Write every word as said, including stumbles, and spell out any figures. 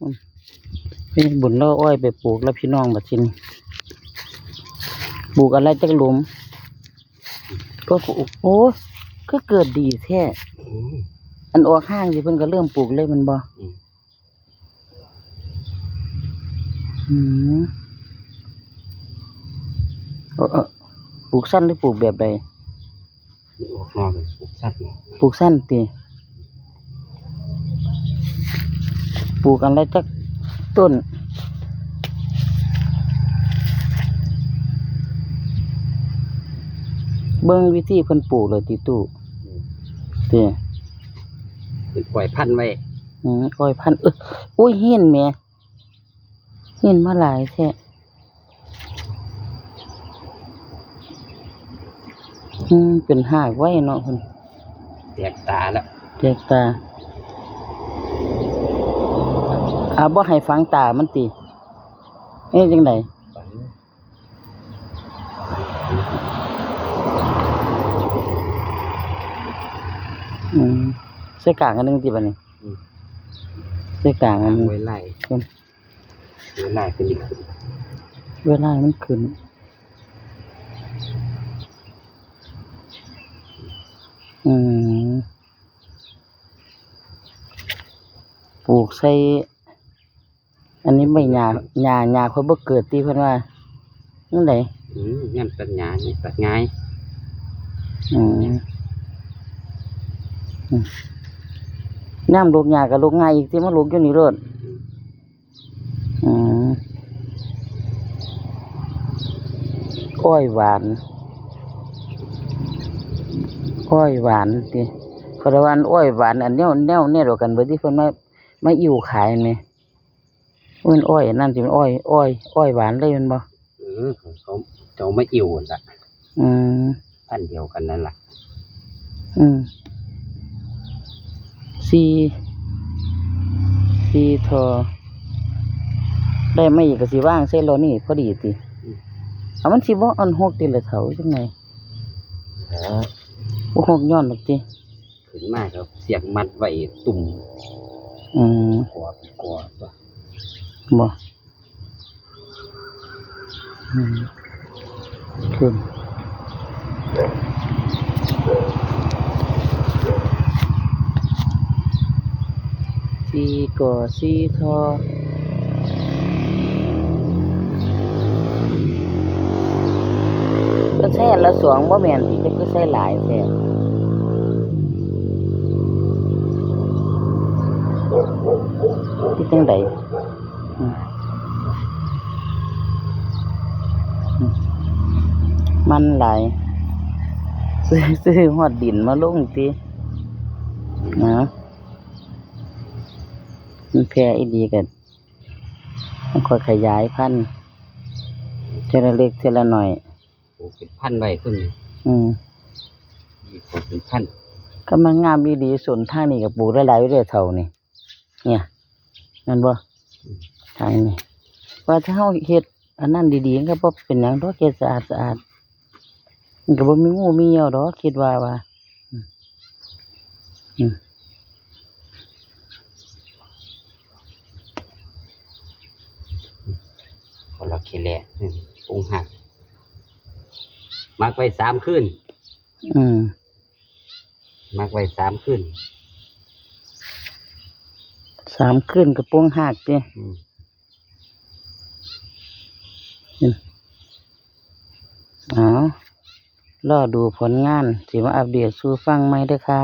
อืม แม่บุญเราอ้อยไปปลูกแล้วพี่น้องบัดทีนี้ ปลูกอะไรจักหลุม ก็ปลูก โอ้ คือเกิดดีแท้ อืม อันออกห้างสิเพิ่นก็เริ่มปลูกเลยแม่นบ่ อืม อืม เออ เออ ปลูกสั้นหรือปลูกแบบใด ออกนอกเลย ปลูกสั้นเนี่ย ปลูกสั้นติ ปลูกอันละจักต้น เบิ่งวิธีเพิ่นปลูกเลยติตู้ อืม ติ เป็นอ้อยพันธุ์ไว้ อืม อ้อยพันธุ์ เออ โอ้ย เห็นแหม เห็นมาหลายแท้ อืม เป็นหากไว้เนาะเพิ่น แตกตาแล้ว แตกตา อ่า บ่ให้ฝังตามันติ เฮ็ดจั่งใด ฝัง อืม ใส่กลางอันหนึ่งติบัดนี้ อืม ใส่กลางอันหนึ่ง ไว้ไล่ อืม เวลาขึ้นอีก เวลามันขึ้น อืม ปลูกใส่ อันนี้ใบหญ้า หญ้า หญ้าค่อยบ่เกิดติเพิ่นว่า นั่นใด อืม ยามตัดหญ้านี่ตัดง่าย อืม อืม ยามโลกหญ้าก็โลกง่ายอีกติ มาโลกอยู่นี่โลด อืม อืม อ้อยหวาน อ้อยหวานติ เขาเรียกว่าอ้อยหวาน อันแนว แนว แนวเดียวกันเบิดติ เพิ่นมา มาอิ่วขายแม่น มันอ้อยอันนั้นสิ มันอ้อย อ้อย อ้อยหวานเลยแม่นบ่ เออ เขา เขามาอิ่วนั่นล่ะ อืม อันเดียวกันนั่นล่ะ อืม สี่ สี่ท่อ ได้มาอีกก็สิวางใส่ล้อนี่พอดีติ อืม เอามันสิบ่อันหกติละเฒ่าจั่งใด๋ เออ บ่หกย้อนดอกติ ขึ้นมาก็เสียกมัดไว้ตุ่ม อืม กอดกอดตัว บ่ อืม ขึ้น สี่ก่อสี่ท่อ ก็ใส่อันละสองบ่แม่นติ ก็คือใส่หลายแท้ ที่จังใด อืม อืม มันหลาย ซื้อ ซื้อฮอดดินมาลงติ นะ มันแผ่อีหลีก็ มันค่อยขยายพันธุ์ เทื่อละเล็กเทื่อละน้อย ปลูกเป็นพันธุ์ไว้ซุมนี่ อืม ปลูกเป็นพันธุ์ ก็มันงามอีหลี สวนทางนี้ก็ปลูกได้หลายอยู่เด้อเฒ่านี่ เนี่ย แม่นบ่ อืม ทางนี้ ว่าถ้าเฮาเฮ็ดอันนั้นดีๆ มันก็บ่เป็นหยังดอก เฮ็ดสะอาดๆ มันก็บ่มีงูมีเยี่ยวดอก คิดว่า ว่า อืม อืม คนละขี้แหละ อืม ปรุงหัก หมักไว้สามคืน อืม หมักไว้สามคืน สามคืนก็ปรุงหักติ อืม อืม เอา รอดูผลงาน สิมาอัปเดตสู่ฟังใหม่เด้อค่ะ